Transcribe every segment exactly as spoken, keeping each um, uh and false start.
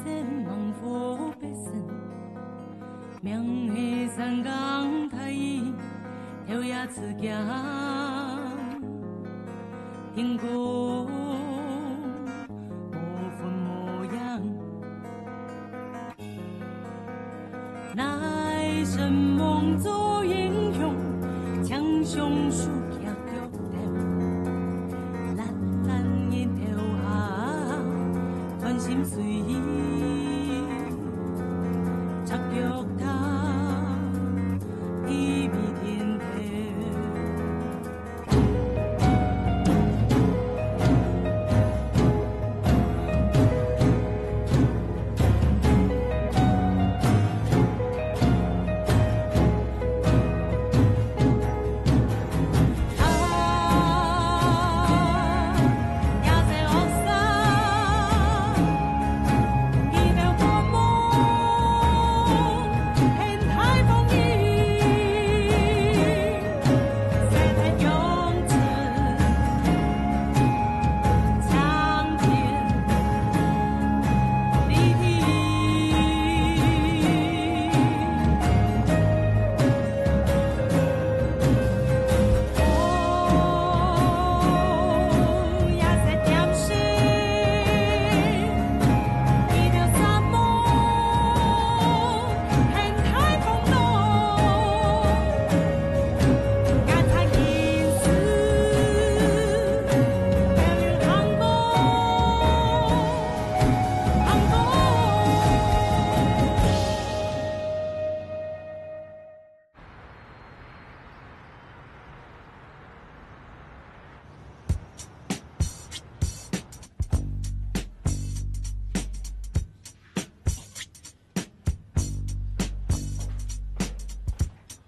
生猛虎百姓，命係三更大雨，頭也自驚，天公無魂無影。乃神夢做英雄，槍上手 腳頭，懶懶日頭下，專心睡，赤腳踏，地面天地。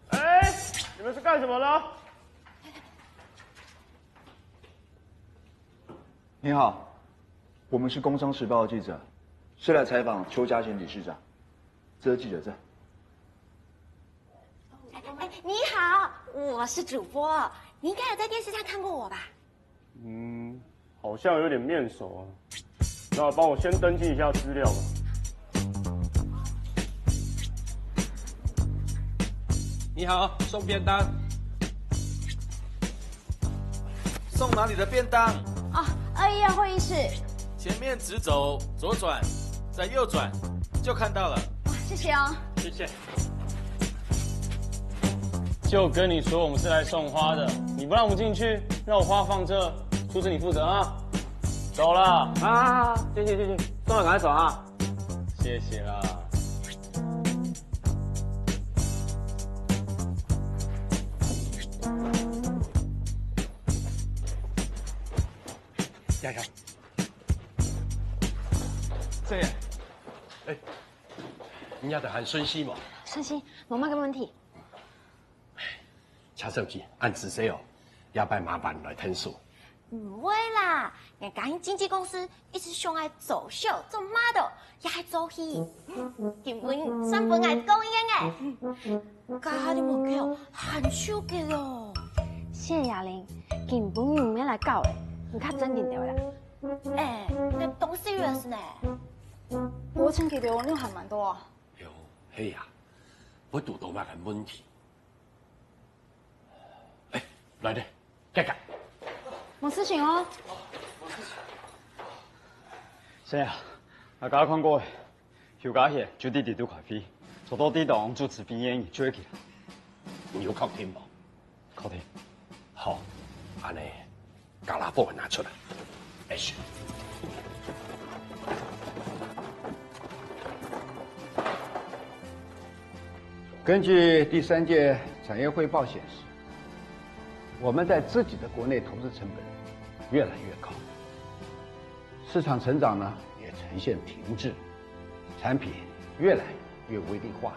哎，你们是干什么的？你好，我们是工商时报的记者，是来采访邱家贤理事长。这是记者证。哎，你好，我是主播，你应该有在电视上看过我吧？ 嗯，好像有点面熟啊。那帮我先登记一下资料吧。你好，送便当。送哪里的便当？哦，二一二会议室。前面直走，左转，再右转，就看到了。哇，谢谢哦。谢谢。 就跟你说我们是来送花的，你不让我们进去，让我花放这，厨师你负责啊。走了。啊，进去，进去，送了赶快走啊。谢谢啦。呀呀，这样，哎，你也得喊孙希嘛。孙希，我问个问题。 车手机，恁仔细哦，這擺麻煩來𢯭手。毋會啦，𠊎家經紀公司一直想愛走秀、做model，也愛做戲。今晡日算分𠊎講贏誒。家下你問佢哦，還手機哦。謝雅玲，今晡日毋免來搞誒，你較鎮定兜啦。誒，你當serious呢？我前幾日我還蠻多啊。喲，係啊，我堵到麼个問題？ 哎，來咧，遽遽。無事情哦。係啊，𠊎剛剛看過，邱家賢就在這兜開會，坐到地當主持表演就會去了。你有確定無？確定。好，恁呢， 家伙拿出來。哎，是。根據第三屆產業匯報顯示，我們在自己的國內投資成本越來越高，市場成長呢也呈現停滯，產品越來越微利化。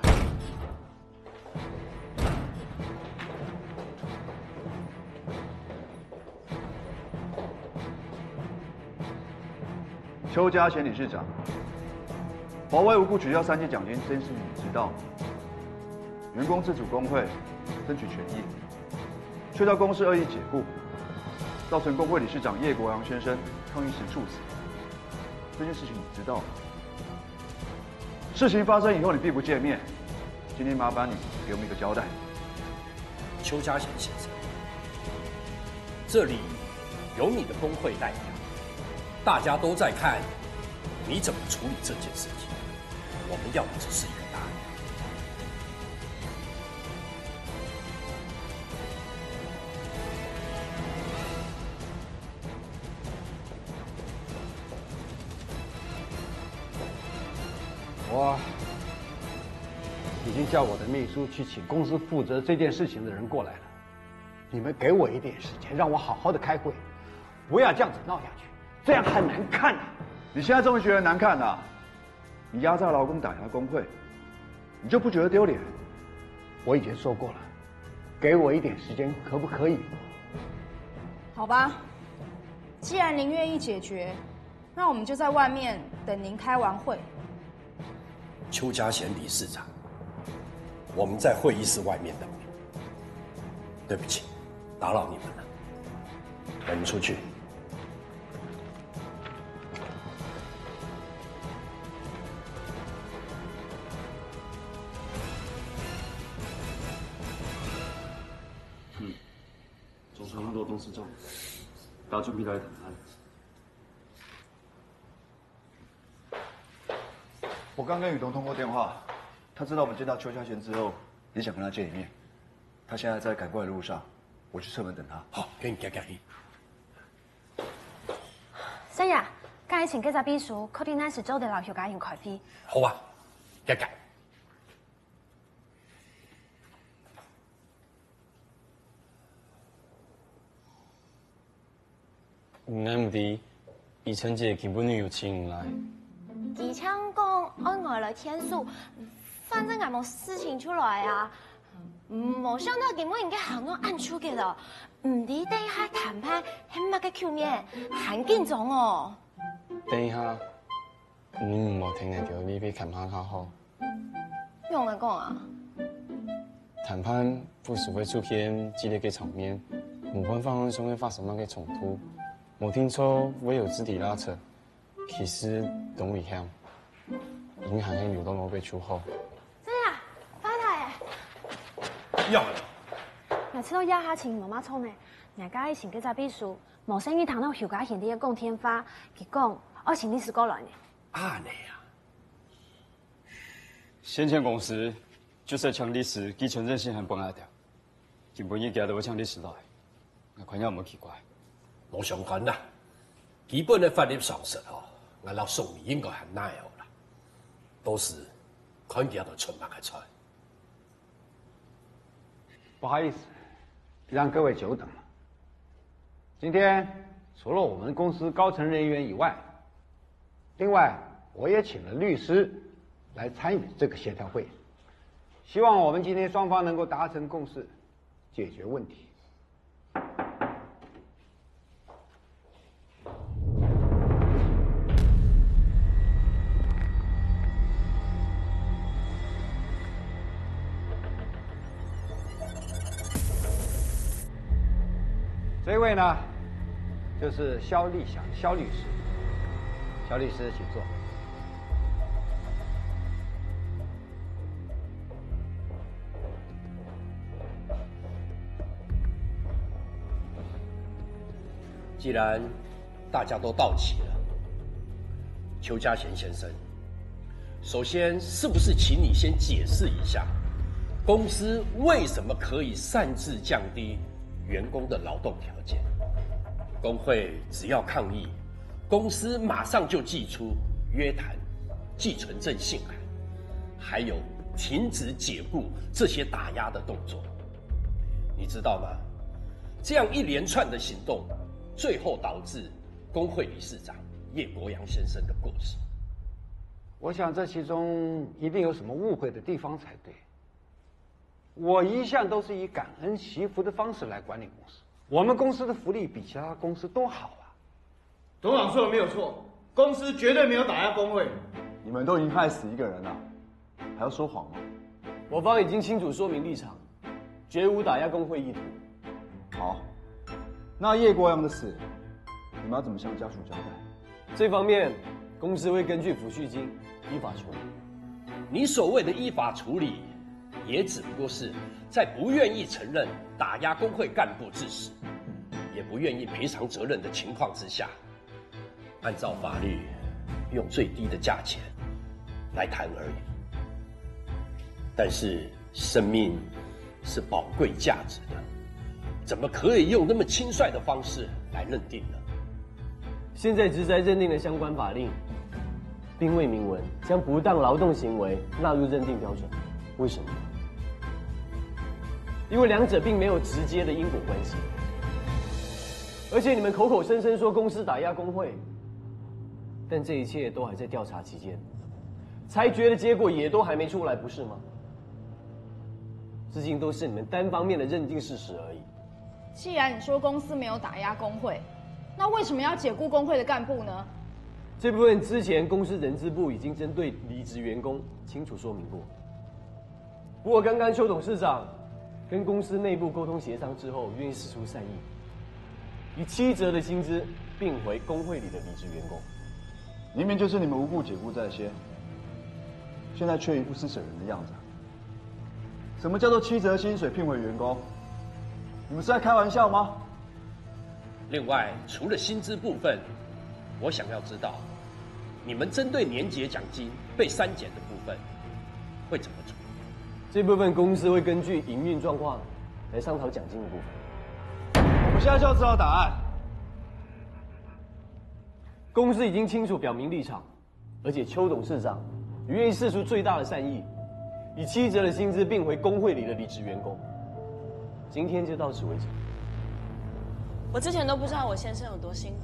邱家賢理事長，保外無故取消三屆獎金這件事情，你知道嗎？員工自主工會爭取權益，卻遭公司惡意解僱，造成工會理事長葉國良先生抗議時猝死。這件事情你知道嗎？事情发生以后，你并不见面，今天麻烦你给我们一个交代。邱家贤先生，这里有你的工会代表，大家都在看你怎么处理这件事情。我们要的只是一个答案。我已经叫我的秘书去请公司负责这件事情的人过来了。你们给我一点时间，让我好好的开会，不要这样子闹下去，这样很难看啊！你现在终于觉得难看了？你压榨劳工打压工会，你就不觉得丢脸？我已经说过了，给我一点时间，可不可以？好吧，既然您愿意解决，那我们就在外面等您开完会。邱家贤理事长，我们在会议室外面等你。对不起，打扰你们了。你们出去。嗯，总算很多东西做，大家准备来谈谈。我刚跟雨桐通过电话，他知道我们见到邱家贤之后，也想跟他见一面。他现在在赶过来的路上，我去车门等他。好，给你加加一。三爷，刚才请这只秘书，确定咱是做得老邱家贤开会。好啊，加加。 你哪毋知，怡晨姐今晡日有請你來。佢請講愛𠊎來簽署，反正𠊎無事情就來啊。無想到今晡日个行動恁出格哦，毋知等一下談判係麼个局面，還緊張哦。等一下，你毋好聽𠊎个，你會談判較好。 用來講啊。談判不時會出現激烈个場面，無辦法想會發生麼个衝突。無定著會有肢體拉扯，其實當危險，因為還係留到落尾就好。真啊，拜託耶！要了。𠊎知道這下情形無麼个錯呢，𠊎家己尋个隻秘書，無細義聽到邱家賢在該講電話，佢講愛請律師過來呢。啊，你啊！ 先前公司就係請律師寄存證信函分𠊎兜，今晡日佢兜會請律師來，𠊎看也無奇怪。無相干啦，基本个法律常識吼，𠊎摎宋美應該還拿會好啦。到時看佢兜出麼个菜。不好意思，讓各位久等了。今天除了我們公司高層人員以外， 另外，我也請了律師來參與這個協調會，希望我們今天雙方能夠達成共識，解決問題。 這位呢，就是蕭立祥蕭律師。蕭律師，請坐。既然大家都到齐了，邱家贤先生，首先是不是请你先解释一下，公司为什么可以擅自降低员工的劳动条件？工会只要抗议，公司马上就寄出约谈、寄存证信函，还有停止解雇这些打压的动作。你知道吗？这样一连串的行动，最后导致工会理事长叶国阳先生的过世。我想这其中一定有什么误会的地方才对。我一向都是以感恩惜福的方式来管理公司，我们公司的福利比其他公司都好啊。董事长说的没有错，公司绝对没有打压工会。你们都已经害死一个人了，还要说谎吗？我方已经清楚说明立场，绝无打压工会意图。好，那叶国阳的死，你们要怎么向家属交代？这方面，公司会根据抚恤金依法处理。你所谓的依法处理，也只不过是在不愿意承认打压工会干部之时，也不愿意赔偿责任的情况之下，按照法律用最低的价钱来谈而已。但是生命是宝贵价值的，怎么可以用那么轻率的方式来认定呢？现在职灾认定的相关法令，并未明文将不当劳动行为纳入认定标准。为什么？因为两者并没有直接的因果关系。而且你们口口声声说公司打压工会，但这一切都还在调查期间，裁决的结果也都还没出来，不是吗？至今都是你们单方面的认定事实而已。既然你说公司没有打压工会，那为什么要解雇工会的干部呢？这部分之前公司人资部已经针对离职员工清楚说明过。不过刚刚邱董事长跟公司内部沟通协商之后，愿意释出善意，以七折的薪资并回工会里的离职员工。明明就是你们无故解雇在先，现在却一副施舍人的样子啊。什么叫做七折薪水聘回员工？你们是在开玩笑吗？另外，除了薪资部分，我想要知道，你们针对年节奖金被删减的部分会怎么处理？这部分公司会根据营运状况来商讨奖金的部分。我们现在就要知道答案。公司已经清楚表明立场，而且邱董事长也愿意释出最大的善意，以七折的薪资并回工会里的离职员工。今天就到此为止。我之前都不知道我先生有多辛苦，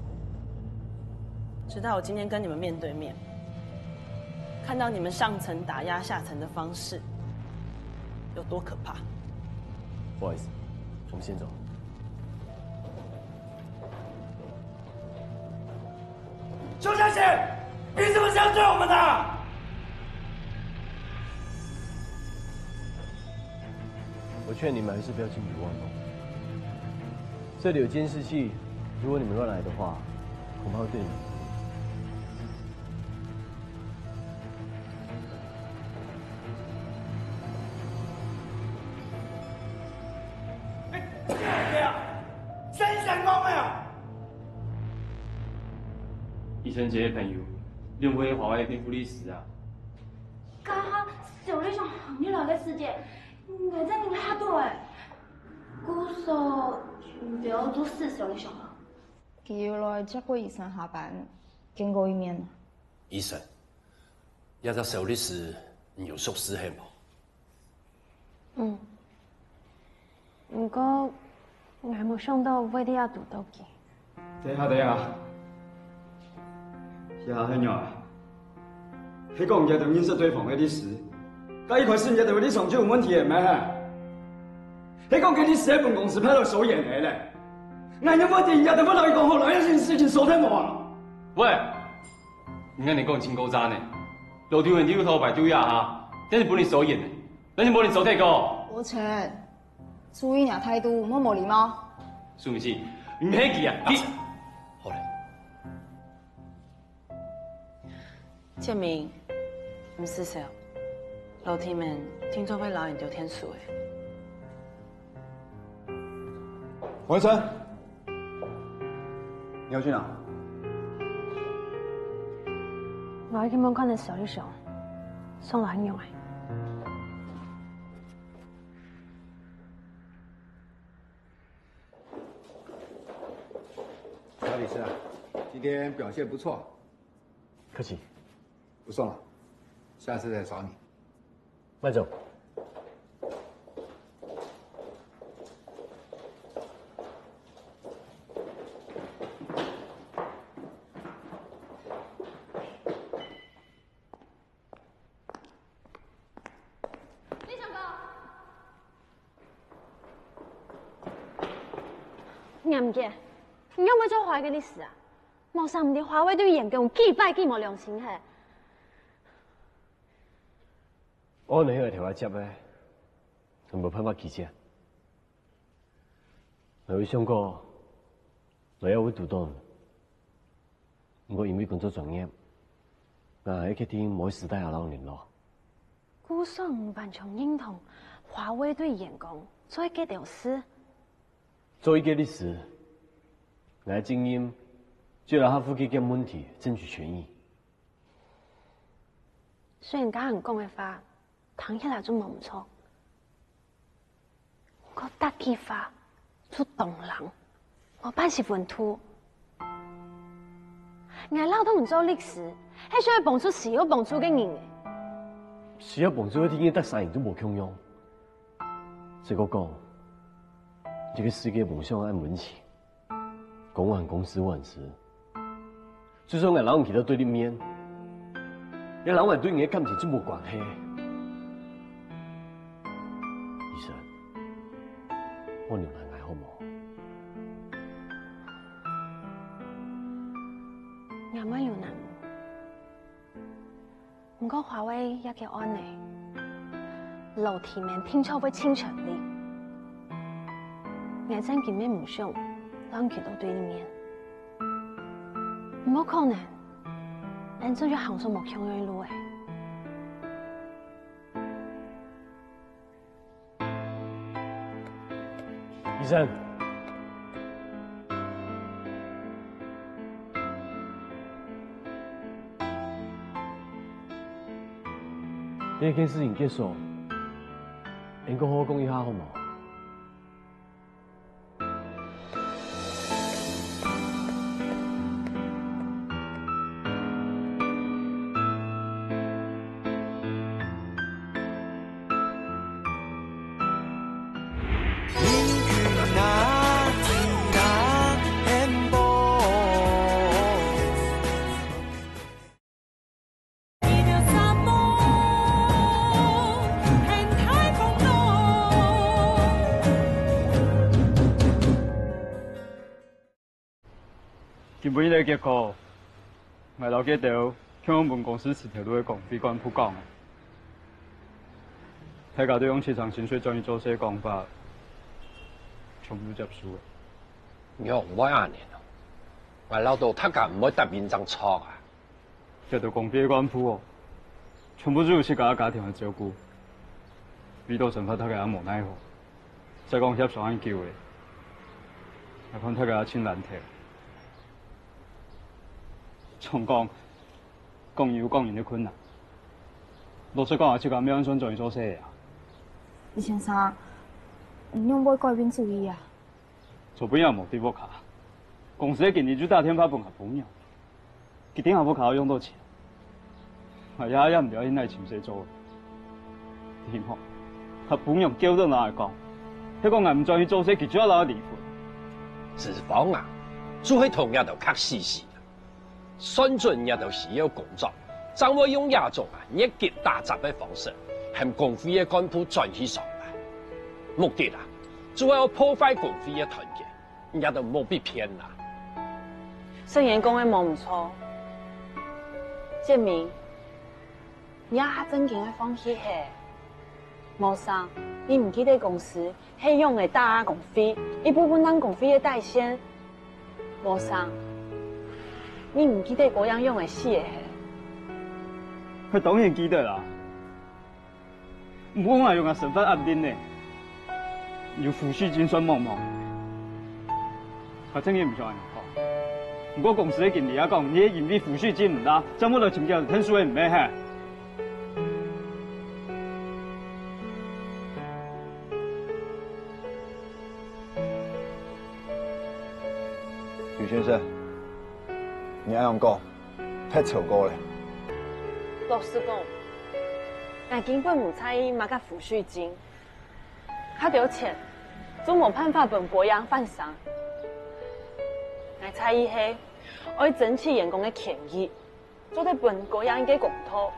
直到我今天跟你们面对面，看到你们上层打压下层的方式有多可怕。不好意思，我们先走。邱小姐，凭什么这样对我们呢？我劝你们还是不要轻举妄动。这里有监视器，如果你们乱来的话，恐怕会对你们不利。哎，这样，这样，真想讲的啊！医生这个朋友，你有冇去华外变护理师啊？刚刚小丽想喊你来个时间，你在你吓到哎。故所，你不要做事，小丽想啊。佢有來接過醫生下班，見過一面。醫生，這隻小律師，你有熟識係無？嗯，毋過，𠊎無想到會在這堵到佢。等下，等下，這下係仰啊？係講你兜認識對方个律師？該一開始你兜个立場就有問題个咩？係講該律師係分公司派來收錢个咧？𠊎仰會知你兜會摎佢講好，摎這件事情收忒無啊？喂，你看你講清高渣呢，老弟問題有頭擺對呀哈，但是分你收錢呢，但是分你收忒个。我承認， 注意你个態度，莫無禮貌。是毋是？毋係佢啊，你。好了，建明，毋使愁，老弟們定著會摎你兜𢯭手个。文森，你要去哪？我愛去問看你小玉想，上來很用哎。 小李斯啊，今天表现不错。客氣。不送了，下次再找你。慢走。 嚴傑，你仰會做壞个律師啊？莫想毋知華為對員工幾歹幾無良心嘿！案係𠊎頭下接个，𠊎無辦法拒絕。𠊎有想過，𠊎也會堵到。 毋過因為工作專業，𠊎決定無時帶阿郎聯絡。故所你完全認同華為對員工做个該兜事？作為一個律師，𠊎个責任就係為下附近个問題爭取權益。雖然頭先你講个話聽起來就無毋著， 毋過逐句話就當冷，無半息溫度。𠊎恅著你做律師，係想愛幫助需要幫助个人欸。需要幫助个定義逐儕人都無共樣。再過講，這個世界無像恁溫情。 公還公，私還私。就算𠊎摎你企到對立面，也摎𠊎對你个感情就無關係。醫生，莫刁難𠊎好無？𠊎毋會刁難你。 毋過華為這個案呢，老弟們定著會盡全力。𠊎正經乜毋想摎你企到對立面。無可能，𠊎等就行上無共樣个路欸。 醫生，這件事情結束，𠊎等過好好講一下好無？ 今晡日个結果，𠊎摎該兜共樣分公司辭頭路个公費幹部講，大家都用七成薪水轉去做事个講法，全部都接受了。仰會恁呢？𠊎恅著大家毋會答應正著啊！ 這兜公費个幹部哦，全部就有自家个家庭愛照顧，為著生活大家也無奈何。再講協商恁久了，𠊎看大家也盡難忒。總講，各人有各人个困難。老實講啊，自家毋會打算轉去做事啊。李先生，你仰會改變主意啊？ 昨晡夜無在屋下，公司个經理就打電話分𠊎餔娘，佢等下屋下愛用到錢，𠊎也也毋知愛去哪尋事做。幸好，佢餔娘叫等摎𠊎講，係講𠊎毋轉去做事，佢就愛摎𠊎離婚。志芳啊，就係同這兜較死死。 算準這兜需要工作，正會用這種啊越級打雜个方式，喊公費个幹部轉去上班。目的啊，就係愛破壞公費个團結，這兜無必騙啦。聖言講个無毋著，建明，你這下正經愛放棄係？無成，你毋記得公司 係仰仔打壓公費，一步步讓公費个底線。無成，你毋記得該樣仰仔死个係？𠊎當然記得啊！毋過𠊎有𠊎生活壓力呢，有撫恤金算茫茫。𠊎正經毋想恁樣講，毋過公司个經理啊講，你係因為撫恤金毋罅，正會來尋佢𢯭手个，毋係係？ 劉先生，你恁樣講，忒超過了。老實講，𠊎根本毋在意麼个撫恤金，較多錢，就無辦法分該樣翻身。𠊎在意係，愛爭取員工个權益，做得分該樣一個公道。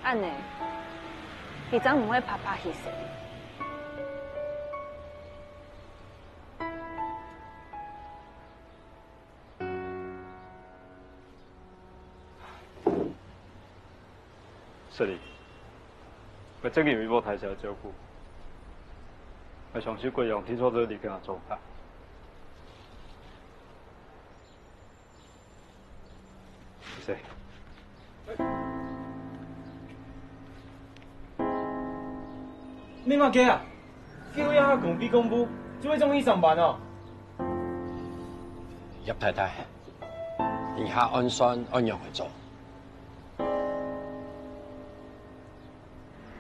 恁呢，佢正毋會白白犧牲。是哩，𠊎正經為無大小照顧，𠊎相信各樣定著做得離開𠊎做法。 謝謝。你麼个啊？幾歲啊，公司公務，就會中意上班哦？葉太太，你下按算愛仰般做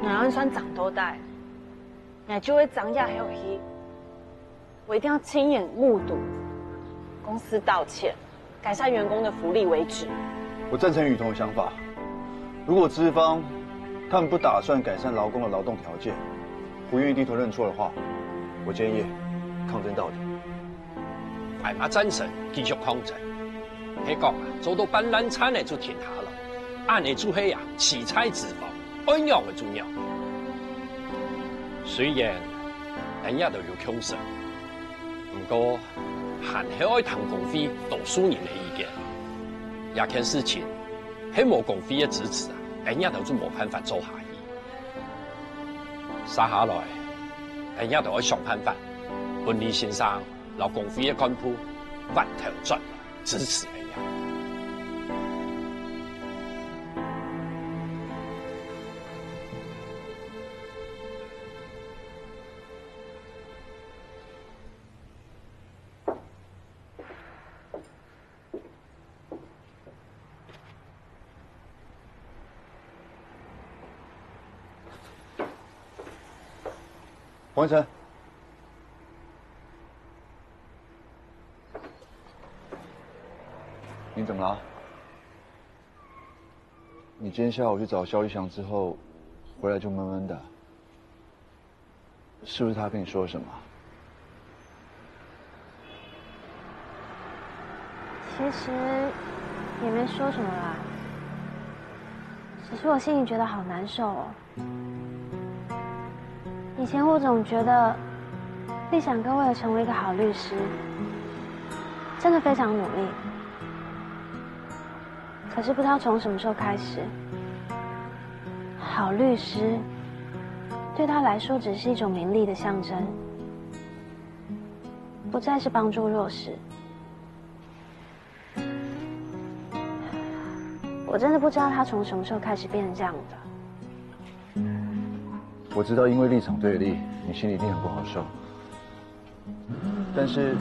？𠊎按算爭到底，𠊎就會爭這口氣。 我一定要親眼目睹公司道歉，改善员工的福利为止。我赞成雨桐的想法。如果资方他们不打算改善劳工的劳动条件，不愿意低头认错的话，我建议抗争到底。俺嘛赞成继续抗争。係讲啊，做到半烂餐个就停下来，恁呢就係啊，取材资方，爱仰个就仰。虽然俺也都有共识， 毋過，還係愛聽公會多數人个意見。這件事情係無公會个支持啊，𠊎兜就無辦法做下去。續下來，𠊎兜愛想辦法，分李先生摎公會个幹部斡頭轉來支持𠊎兜。 黄晨，你怎么了？你今天下午去找萧一翔之后，回来就闷闷的。 是不是他跟你说了什么？其实也没说什么啦，只是我心里觉得好难受哦。以前我总觉得立场哥为了成为一个好律师，真的非常努力。 可是不知道从什么时候开始，好律师对他来说只是一种名利的象征，不再是帮助弱势。我真的不知道他从什么时候开始变成这样的。我知道，因为立场对立，你心里一定很不好受。 但是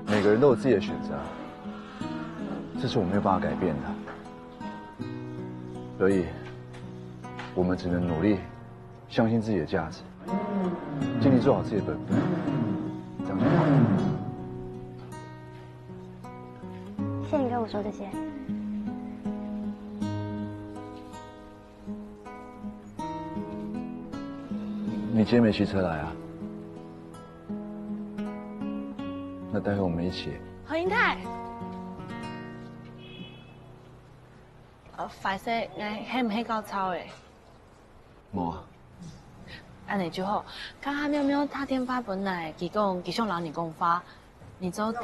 每个人都有自己的选择，这是我没有办法改变的。所以，我们只能努力，相信自己的价值，尽力做好自己的本分，这样就好。谢谢你跟我说这些。你今天没骑车来啊？ 那待会我们一起。何英泰，呃，坏势，𠊎係毋係較吵咧？無啊。恁仔就好。頭下妙妙打電話分𠊎，佢講佢想摎你講話，你做得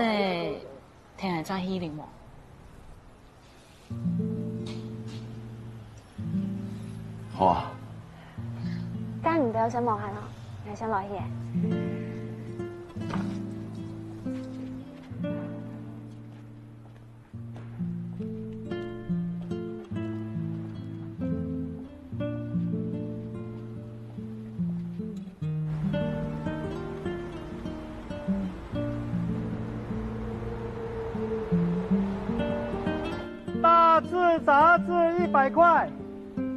聽𠊎正去哩無？ 好啊。該你兜先無閒哦，𠊎先落去。 大字杂志一百块，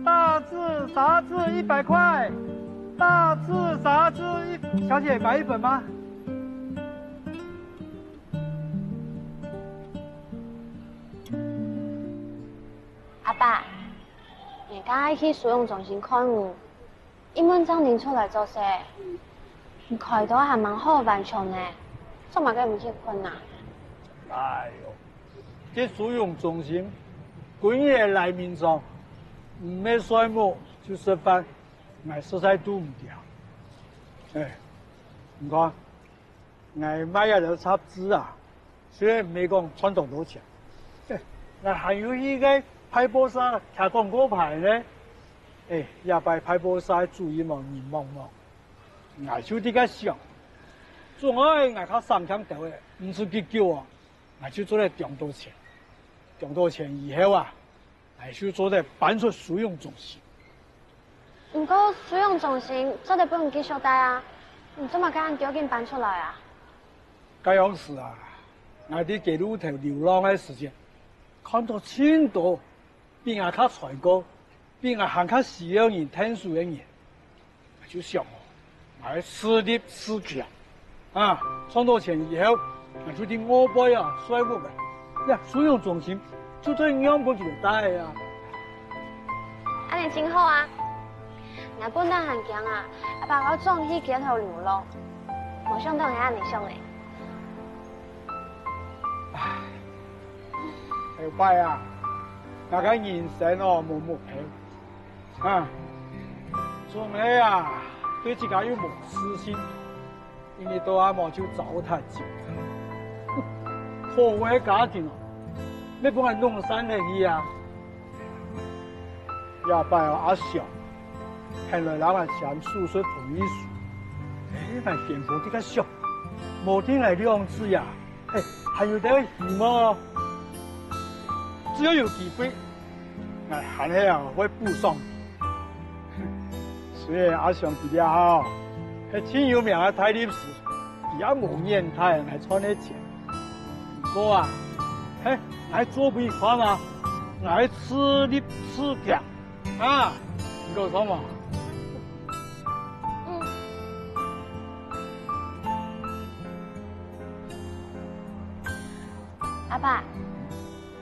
大字杂志一百块，大字杂志一……小姐，买一本吗？阿爸，你敢愛去收容中心看你？ 一問正認出來做事，你開刀還吂好完全呢，做麼个毋去睏啊？哎喲，這收容中心，歸日个來民眾，毋係睡目就食飯，𠊎實在堵毋著。哎，你看，𠊎賣這兜雜誌啊， 雖然毋係講賺當多錢，𠊎還有去該派報社貼廣告牌呢。哎，這擺派報社个主任無人望望，𠊎就在該想，總愛𠊎較省儉兜仔，毋使幾久啊，𠊎就做得當多錢。當多錢以後啊，𠊎就做得搬出收容中心。毋過收容中心做得分你繼續戴啊，你做麼个恁趕緊搬出來啊？該央時啊，𠊎在街路頭流浪个時節，看著盡多比𠊎較衰過、比𠊎還較需要人𢯭手个人。 就想哦，𠊎自立自強。啊，賺著錢以後，𠊎就在外背啊，睡屋啊。呀，收容中心就做得讓分佢等戴啊。恁樣真好啊！𠊎本來還驚啊，阿爸會轉去街頭流浪，無想著你恁樣想咧。唉，後擺啊，𠊎个人生哦，無目標。 啊，總係啊，對自家又無自信，一日到暗哦就糟蹋自家。好个家庭哦，乜分𠊎弄散忒去啊！這擺哦，阿祥，還來摎𠊎簽手術同意書，哎，𠊎先生在該想，無定𠊎兩子呀， 嘿，還有兜希望哦。只要有機會，𠊎還係啊會補上。雖然阿祥佢這下哦，係盡有名个大律師，佢也無眼大𠊎賺个錢。毋過啊，嘿，𠊎做分你看啊，𠊎自立自強。 啊，你講錯無？嗯。阿爸，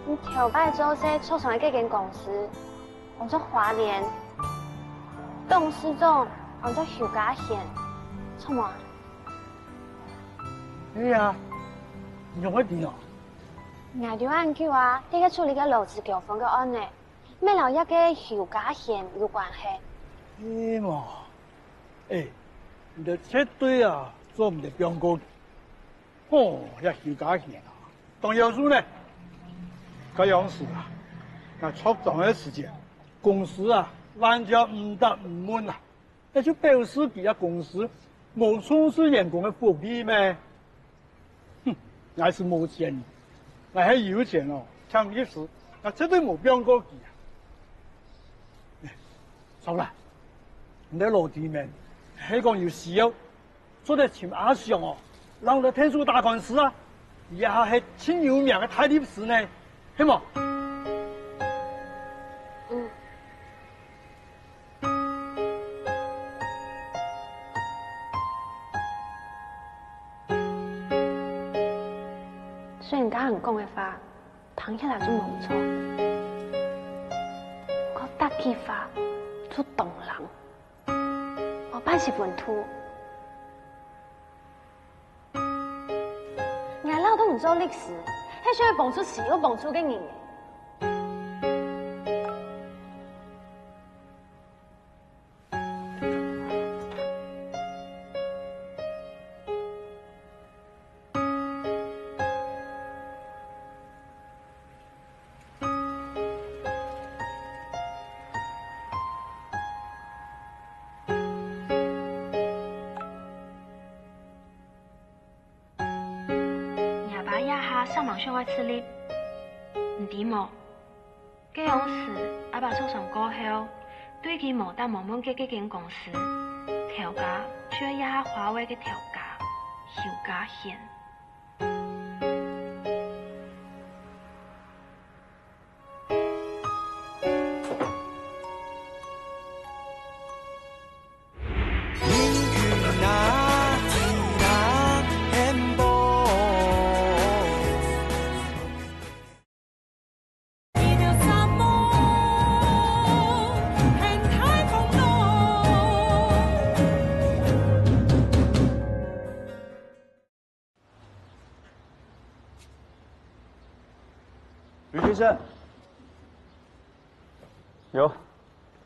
你頭擺做事著上个該間公司，安到花蓮，董事長安到邱家賢，著無啊？係啊，你仰會知哦？𠊎兜恁久啊，在該處理該勞資糾紛个案呢。 乜摎這个邱家賢有關係。係無？哎，你兜絕對啊，做毋得放過佢。吼，這邱家賢啊，當夭壽呢！該央時啊，𠊎著章个時節，公司啊，萬朝毋答毋問啊。 該就表示佢个公司無重視員工个福利咩？哼，𠊎係無錢，𠊎係有錢哦，請律師，𠊎絕對無放過佢啊！著啦，你兜老弟們，係講有需要，做得尋阿祥哦，摎你兜𢯭手打官司啊！佢也係盡有名个大律師呢，係無？嗯。 雖然家人講个話，聽起來就無錯，毋過逐句話就當冷，無半息溫度。𠊎老豆毋做律師，係想愛幫助需要幫助个人个。 若爸這下煞猛想愛自立，你知無？ 該央時，阿爸受傷過後，對佢無答無問个該間公司，頭家就係這下華為个頭家，邱家賢。 吕先生。有，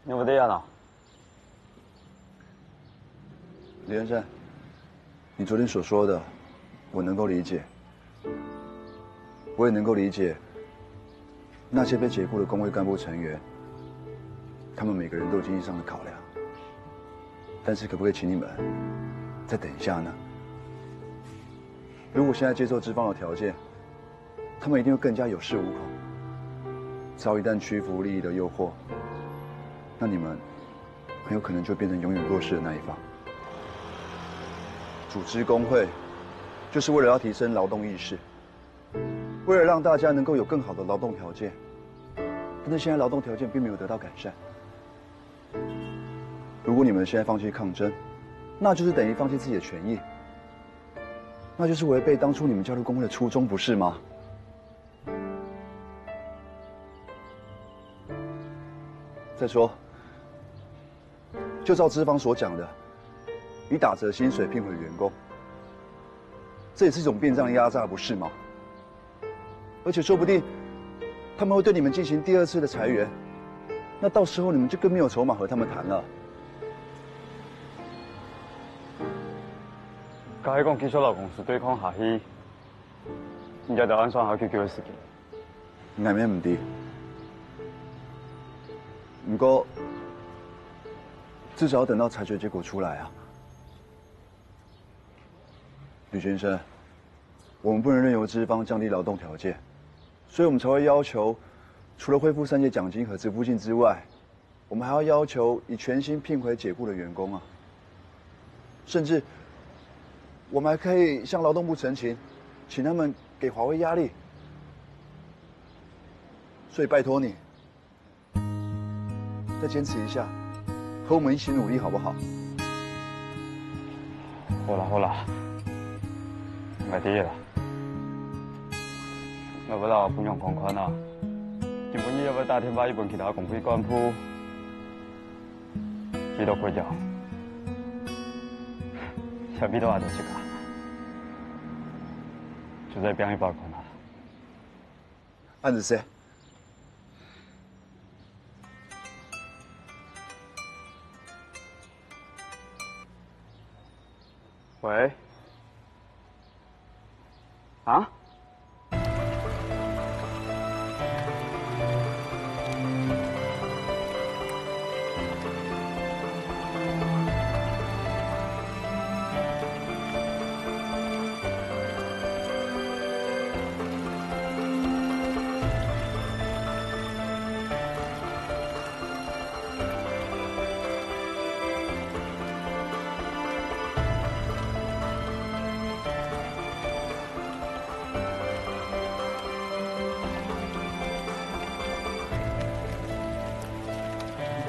你有在啊？吕先生，你昨天所说的，我能够理解。我也能够理解那些被解雇的工会干部成员，他们每个人都有经济上的考量。但是可不可以请你们再等一下呢？如果现在接受资方的条件，他们一定会更加有恃无恐。只要一旦屈服利益的诱惑，那你们很有可能就变成永远弱势的那一方。组织工会，就是为了要提升劳动意识，为了让大家能够有更好的劳动条件。但是现在劳动条件并没有得到改善。如果你们现在放弃抗争，那就是等于放弃自己的权益，那就是违背当初你们加入工会的初衷，不是吗？再说，就照资方所讲的，以打折薪水聘回员工，这也是一种变相的压榨，不是吗？而且说不定他们会对你们进行第二次的裁员，那到时候你们就更没有筹码和他们谈了。甲迄个技术劳工是对抗下去，你家得安算好久久个时间。难免毋知。毋过，至少要等到裁决结果出来啊。吕先生，我们不能任由资方降低劳动条件，所以我们才会要求，除了恢复三节奖金和支付金之外，我们还要要求以全薪聘回解雇的员工啊。甚至，我们还可以向劳动部陈情，请他们给华为压力。所以拜托你，再坚持一下，和我们一起努力好不好？好啦好啦，我知啦。我不知道不用公款啊，今晡日要不要打电话一本其他工会干部，去到国家，想必都还得去搞，就在边一包款啊。案子谁？喂？啊？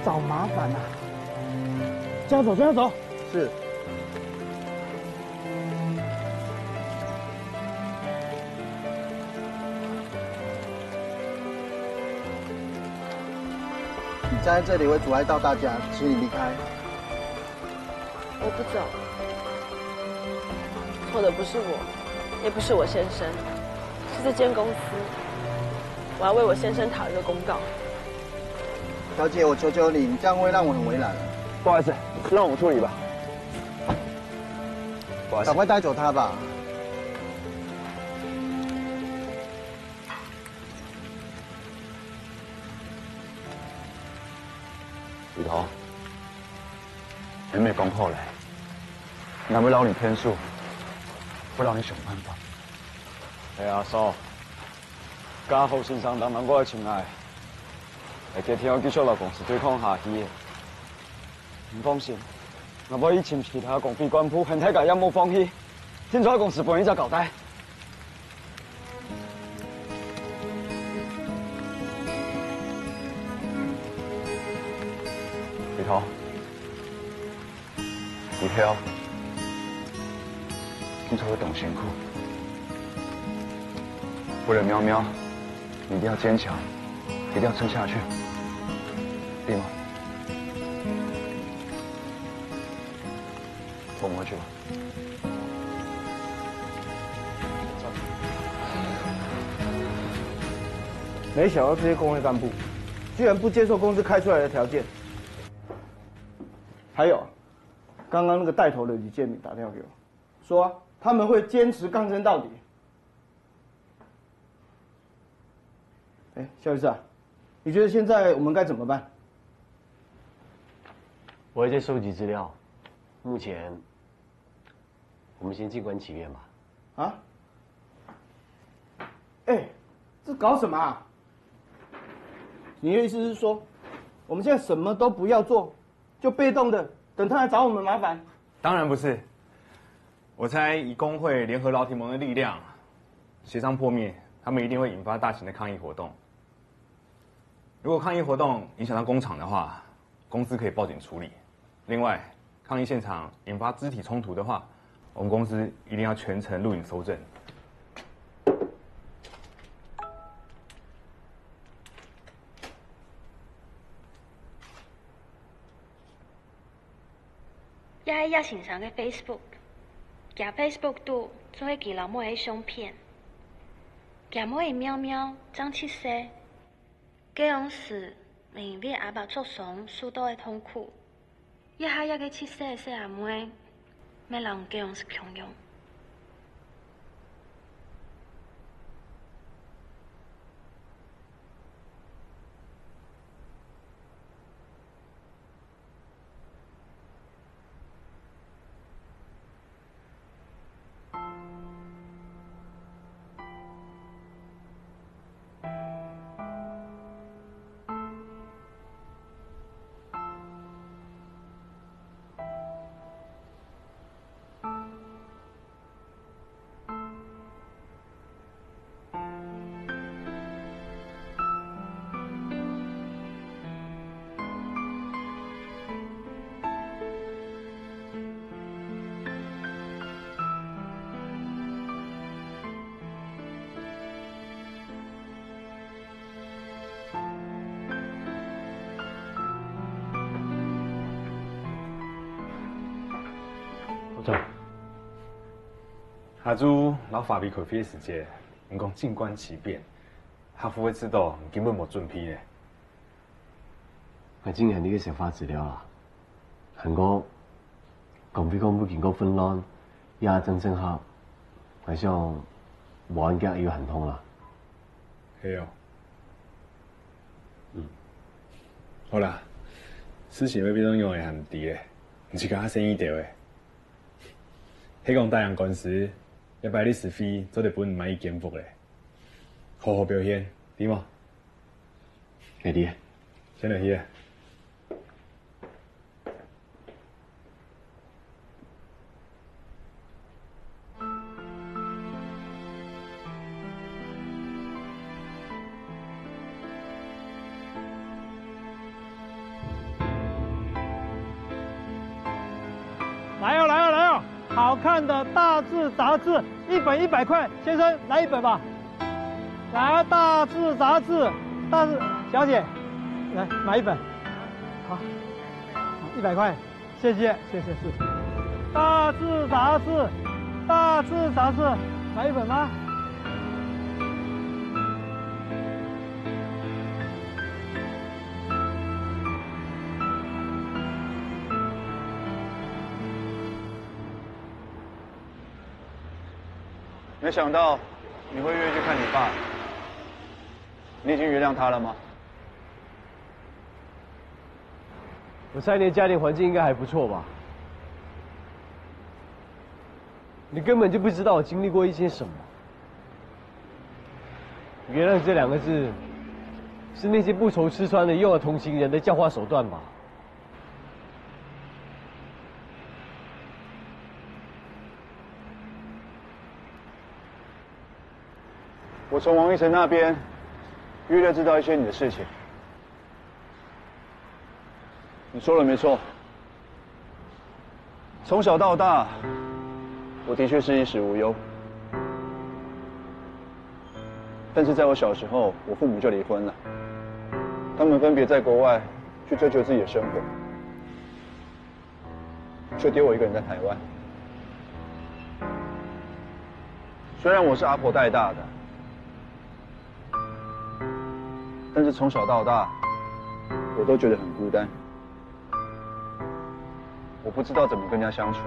找麻烦啊！叫他走，叫他走。是。你站在这里会阻碍到大家，请你离开。我不走。错的不是我，也不是我先生，是这间公司。我要为我先生讨一个公道。小姐，我求求你，你这样会让我很为难。不好意思，让我处理吧。不好意思，赶快带走他吧。雨桐，你没讲好嘞，俺会让你骗数，会让你想办法。哎，阿叔，家豪先生当难过个情爱，会个天要继续老公司对抗下去个。你放心，我会去请其他工会干部，喊大家也莫放弃，听说公司本一只交代。雨桐，雨桐，你做得当辛苦。为了喵喵，你一定要坚强，一定要撑下去，对吗？我们回去吧。没想到这些工会干部居然不接受公司开出来的条件。还有，刚刚那个带头的李建明打电话给我，说他们会坚持抗争到底。哎，夏律师啊，你觉得现在我们该怎么办？我会再收集资料，目前我们先静观其变吧。啊？哎，这搞什么啊？你的意思是说，我们现在什么都不要做，就被动的等他来找我们麻烦？当然不是。我猜以工会联合劳体盟的力量，协商破灭，他们一定会引发大型的抗议活动。如果抗议活动影响到工厂的话，公司可以报警处理。另外，抗议现场引发肢体冲突的话，我们公司一定要全程录影搜证。也係葉先生个Facebook，佢Facebook肚做係佢摎妹个相片，佢妹仔妙妙正七歲。 該央時，因為阿爸著傷受到个痛苦，這下這个七歲个細阿妹，乜摎該央時共樣。部長，下晝摎法委開會个時節，你講靜觀其變，客戶會知道你根本無準備呢。 𠊎正合你个想法知了啦。還過，公會幹部經過混亂，也正正合，𠊎想，無恁遽又寒痛啦。係哦。嗯。好啦，事情會變到仰仔還毋知咧，你自家細義兜仔。係講打贏官司，這擺律師費做得分你買一間屋咧。好好表現，知無？ 兄弟，先來去啊。來哦，來哦，來哦！好看的大誌雜誌，一本一百塊，先生，來一本吧。 來，大誌雜誌，大誌，小姐，來，買一本。好，一百塊，謝謝，謝謝，謝謝。大誌雜誌，大誌雜誌，買一本嗎？ 没想到你会愿意去看你爸。你已经原谅他了吗？我猜你的家庭环境应该还不错吧？你根本就不知道我经历过一些什么。原谅这两个字，是那些不愁吃穿的幼儿同情人的教化手段吧？ 我从王一晨那边约略知道一些你的事情。你说了没错，从小到大，我的确是衣食无忧。但是在我小时候，我父母就离婚了，他们分别在国外去追求自己的生活。 就丢我一个人在台湾。虽然我是阿婆带大的，但是从小到大，我都觉得很孤单。我不知道怎么跟人家相处，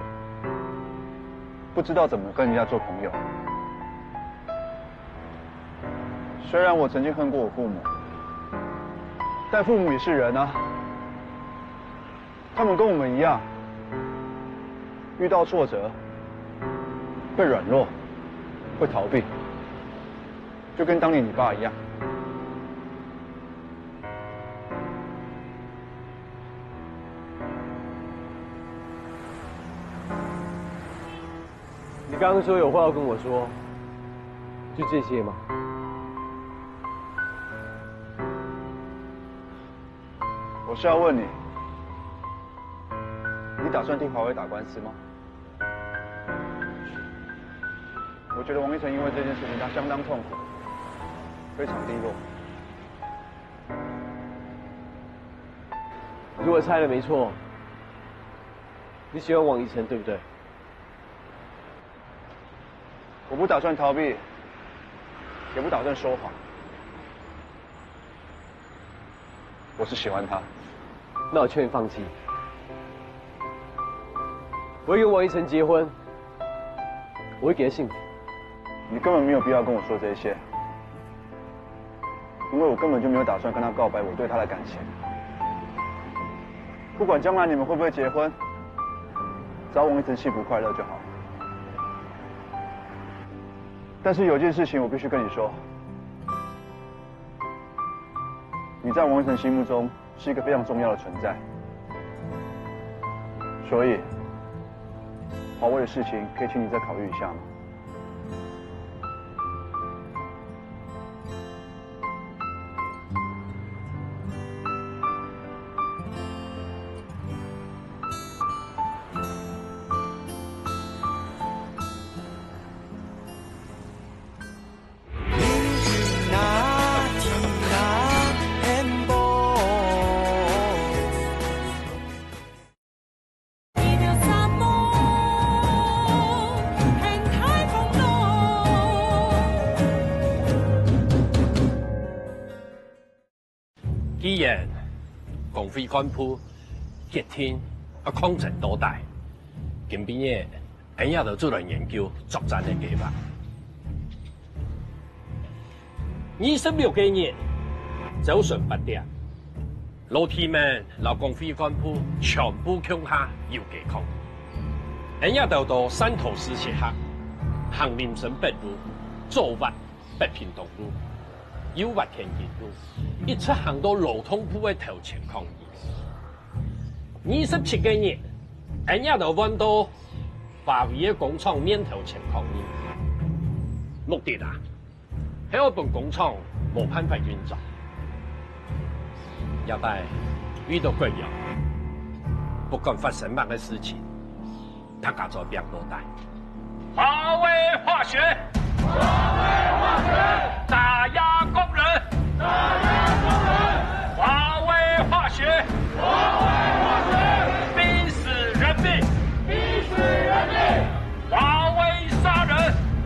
不知道怎么跟人家做朋友。虽然我曾经恨过我父母，但父母也是人啊。 他们跟我们一样，遇到挫折，会软弱，会逃避，就跟当年你爸一样。你刚刚说有话要跟我说，就这些吗？我是要问你，你打算替华为打官司吗？我觉得王一晨因为这件事情，他相当痛苦，非常低落。如果猜的没错，你喜欢王一晨，对不对？我不打算逃避，也不打算说谎。我是喜欢他。那我劝你放弃。我会跟王一晨结婚，我会给他幸福。你根本没有必要跟我说这些，因为我根本就没有打算跟他告白我对他的感情。不管将来你们会不会结婚，只要王一晨幸福快乐就好。但是有件事情我必须跟你说，你在王一晨心目中是一个非常重要的存在，所以华为的事情可以请你再考虑一下吗？既然工會幹部決定要抗爭到底，今晡日，𫣆這兜就來研究作戰个計畫。二十六个日，朝晨八點，老弟們摎工會幹部全部共下遊街抗議。𫣆這兜到汕頭市集合，行林森北路，左斡北平東路，右斡天津路，一直行到勞動部个頭前抗議。二十七个日，𫣆這兜換到華為个工廠面頭前抗議。目的啊，係愛分工廠無辦法運作。這擺為著國家，不管發生麼个事情， 大家做拚到底。華為化學！華為化學！打壓工人！打壓工人！華為化學！華為化學！逼死人民！逼死人民！華為殺人！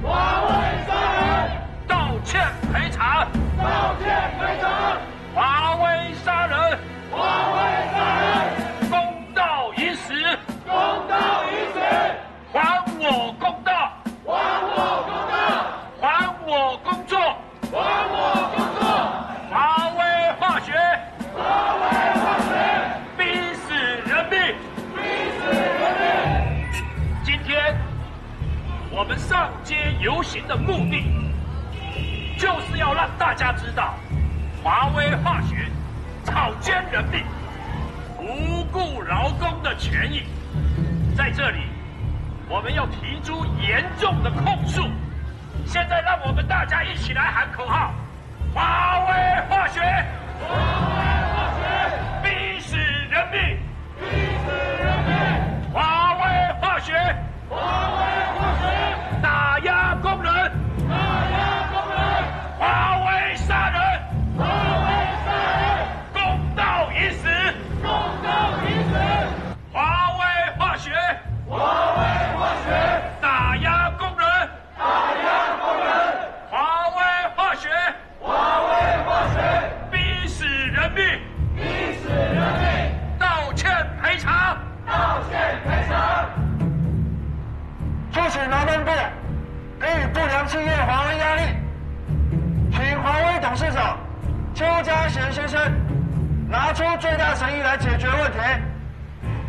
華為殺人！道歉賠償！道歉賠償！華為殺人！華為殺人！公道已死！公道已死！ 還我公道！還我公道！還我工作！還我工作！華為化學！華為化學！逼死人民！逼死人民！今天我們上街遊行的目的，就是要讓大家知道，華為化學草菅人命，無顧勞工的權益。在這裡， 我們要提出嚴重的控訴。現在讓我們大家一起來喊口號：華為化學！華為化學！逼死人民！逼死人民！華為化學！華為化學！打壓工人！打壓工人！華為殺人！華為殺人！公道已死！公道已死！ 華為化學！華為化學！打壓工人！打壓工人！華為化學！華為化學！逼死人民！逼死人民！道歉賠償！道歉賠償！促請勞動部給予不良企業華為壓力，請華為董事長邱家賢先生拿出最大誠意來解決問題。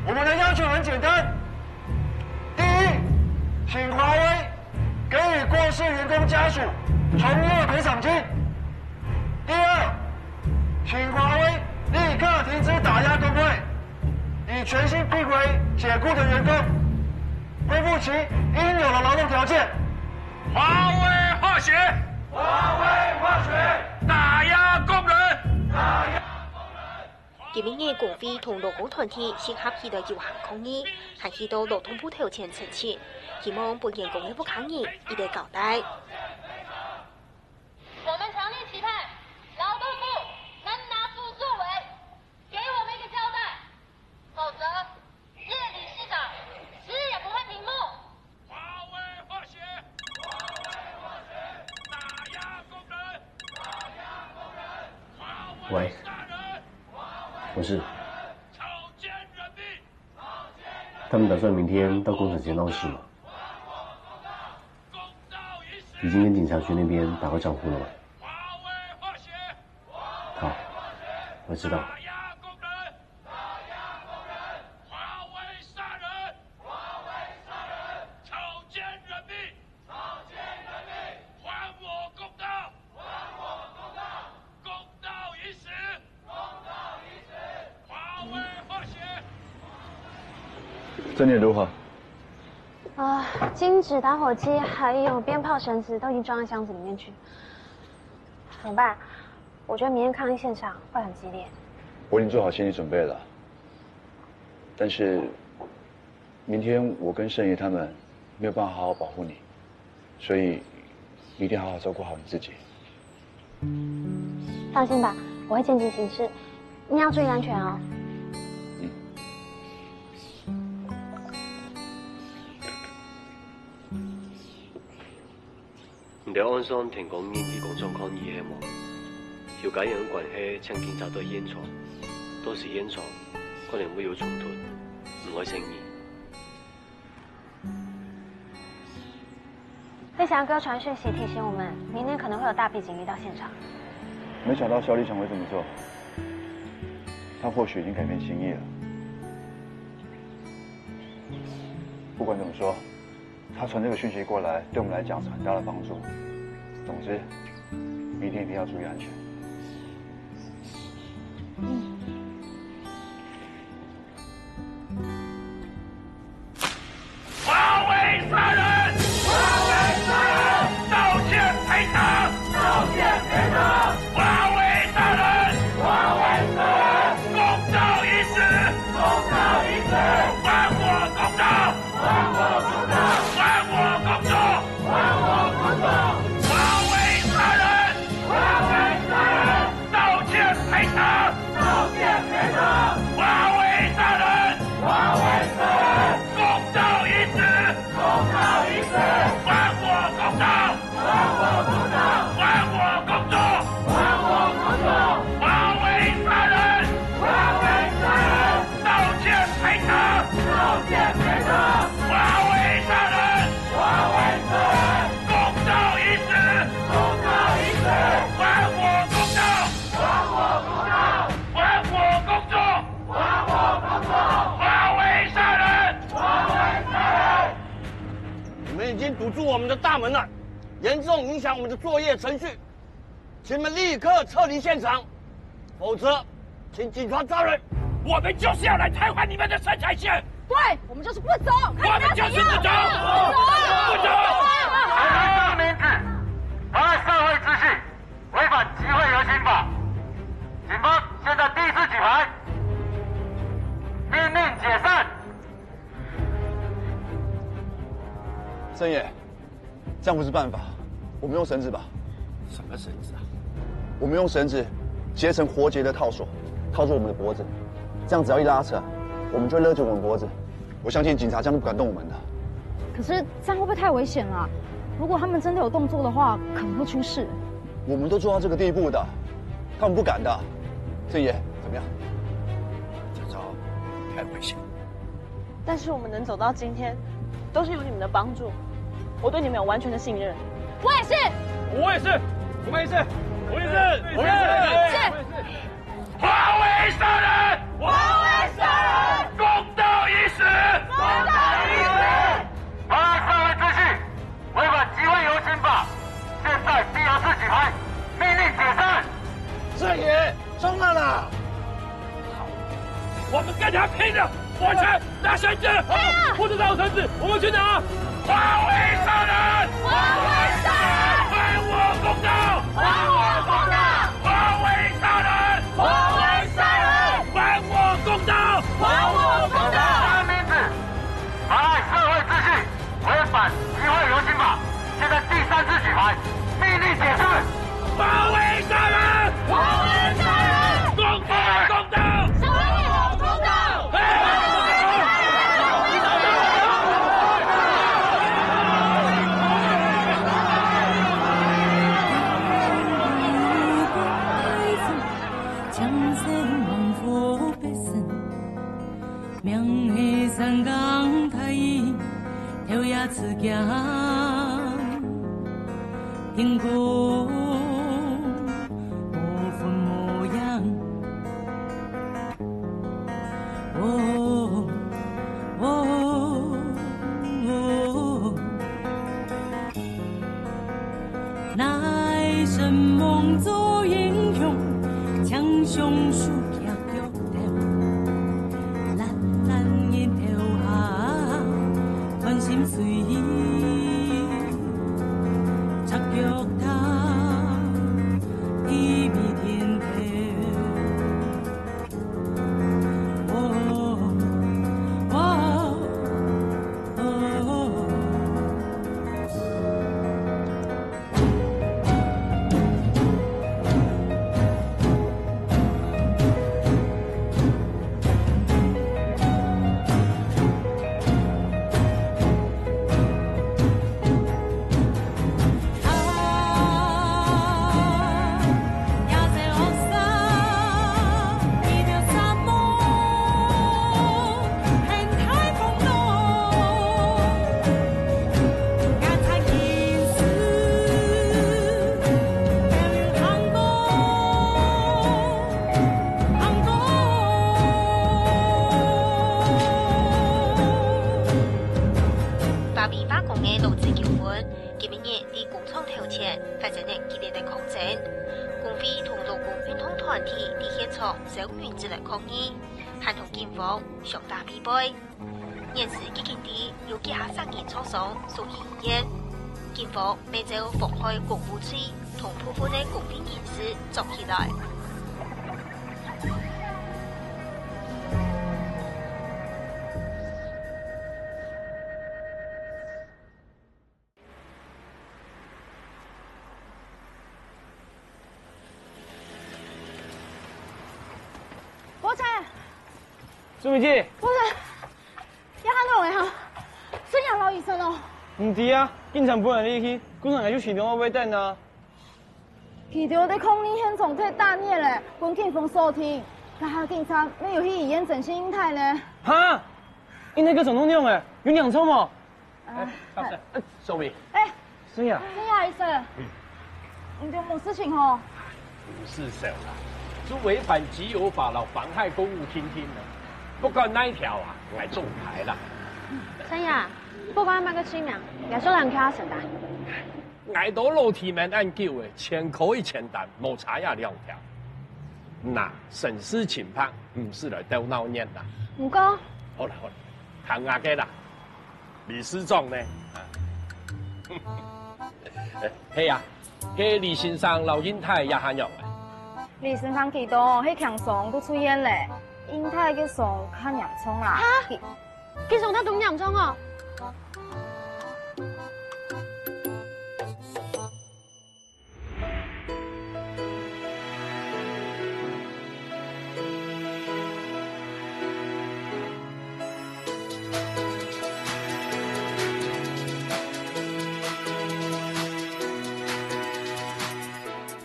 我們的要求很簡單：第一，請華為給予過世員工家屬重要賠償金；第二，請華為立刻停止打壓工會，以全薪聘回解僱的員工；恢复其应有的劳动条件。华为化学，华为化学，打压工人，打压工人。今晡日工会同劳工团体聯合起來遊行抗議，還去到勞動部頭前陳情，希望分員工个屋下人一个交代。我们强烈期盼劳动部能拿出作为，给我们一个交代，否则叶理事长死也不会瞑目。 喂，博士，他们打算明天到工厂前闹事吗？已经跟警察局那边打过招呼了吗？好，我知道。 这里如何？啊，金纸、打火机还有鞭炮、绳子都已经装在箱子里面去。怎么办？我觉得明天抗议现场会很激烈。我已经做好心理准备了，但是明天我跟盛爷他们没有办法好好保护你，所以你一定要好好照顾好你自己。放心吧，我会见机行事。你要注意安全哦。嗯。 你兜案上听讲人去工厂抗议係無？有个人个关系請警察到現場，到時現場可能會有衝突，毋會成疑。立翔哥傳訊息提醒我們，明天可能會有大批警力到現場。没想到蕭立強会这么做，他或许已经改变心意了。不管怎么说， 他传这个讯息过来，对我们来讲是很大的帮助。总之，明天一定要注意安全。华为杀人！华为杀人！道歉赔偿！道歉赔偿！华为杀人！华为杀人！公道一次！公道一次！还我公道！ 还我公道！还我公道！还我公道！华为杀人！华为杀人！道歉赔偿！道歉赔偿！华为杀人！华为杀人！公道一次！公道一次！还我公道！还我公道！还我公道！还我公道！华为杀人！华为杀人！ 道歉赔偿！道歉赔偿！华为杀人！华为杀人！公道一次！公道一次！还我公道！还我公道！还我公道！还我公道！华为杀人！华为杀人！你们已经堵住我们的大门了，严重影响我们的作业程序。 请你们立刻撤离现场，否则，请警察抓人。我们就是要来瘫痪你们的生产线。对，我们就是不走，看你们要怎样。我们就是不走，不走，不走。妨碍社会秩序，妨碍社会秩序，违反集会游行法。警方现在第一次举牌，命令解散。盛爷， 这样不是办法，我们用绳子吧。什么绳子啊？我们用绳子结成活结的套索，套住我们的脖子，这样只要一拉扯，我们就会勒紧我们脖子。我相信警察这样就不敢动我们了。可是这样会不会太危险了？如果他们真的有动作的话，可能会出事。我们都做到这个地步的，他们不敢的。盛爷，怎么样？这招太危险。 但是我们能走到今天，都是有你们的帮助，我对你们有完全的信任。我也是。我也是。我们也是。我也是。我也是。我也是。华为杀人！华为杀人！公道一次！公道一次！妨碍社会秩序，违反集会游行法，现在第二次举牌，命令解散。少爷，冲啊啦！好，我们跟他拼了！拿绳子！快啊！我知道有绳子，我们去拿！还我一个人！还我一个人！还我公道！还我公道！还我一个人！还我一个人！还我公道！还我公道！啥名字？妨碍社会秩序，违反集会游行法。现在第三次举牌，命令解散。还我一个人！还我一个人！公道！公道！还我公道！芭比罷工个勞資糾紛，今晡日在工廠頭前發生了激烈个抗爭。工會同勞工運動團體在現場燒銀紙來抗議，還同警方相打比背。 現時已經知有幾下十人受傷送去醫院，警方乜照妨害公務罪同部分个公眾人士捉起來。 波姐，淑敏姐，波姐，這下仰仔啊？孫楊摎醫生哦？毋知啊，警察分𠊎等去，故所𠊎就尋到外背等啊。佢兜在抗議現場忒大熱了，分警方鎖定。這下警察乜有去醫院整形印太呢。哈？印太該傷到仰仔？有嚴重無？ 哎，哎，小姐，哎，小米。哎，孫楊。孫楊醫生，嗯。你就無事情吼？毋使愁啦，就違反集郵法摎妨害公務定定啊。不管哪一條啊，𠊎總開啦。孫楊，不管麼个罪名，也做人家承擔。𠊎兜老弟們恁久了，千科一千擔，無差這兩條。那，省事清白，毋使來鬥鬧熱啦。毋過，好啦好啦，聽𠊎个啦。 理事長呢？啊。係啊，該李先生摎印太這下仰仔？李先生佢兜係輕傷就出院了，印太个傷較嚴重啦。哈？佢，佢傷到當嚴重哦？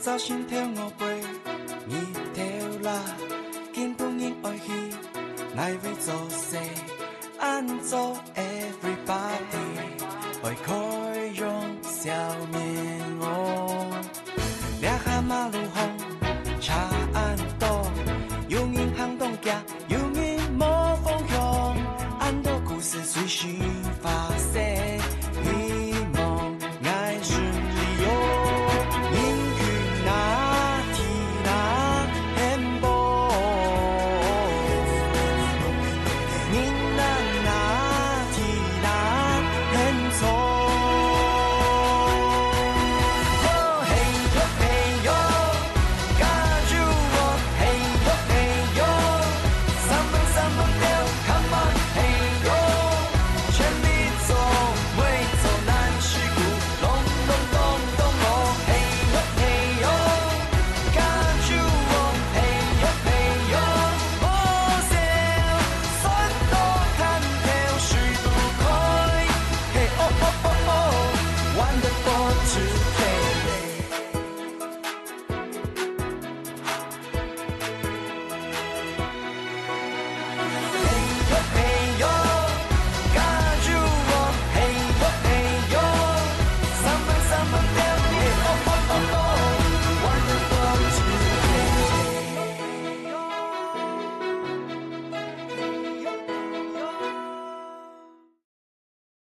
早晨頭我飛，日頭落，今晡日愛去哪位做事？ 恁早everybody愛開容笑面哦。這下馬路項車恁多，有人行當遽，有人無方向，恁多故事隨時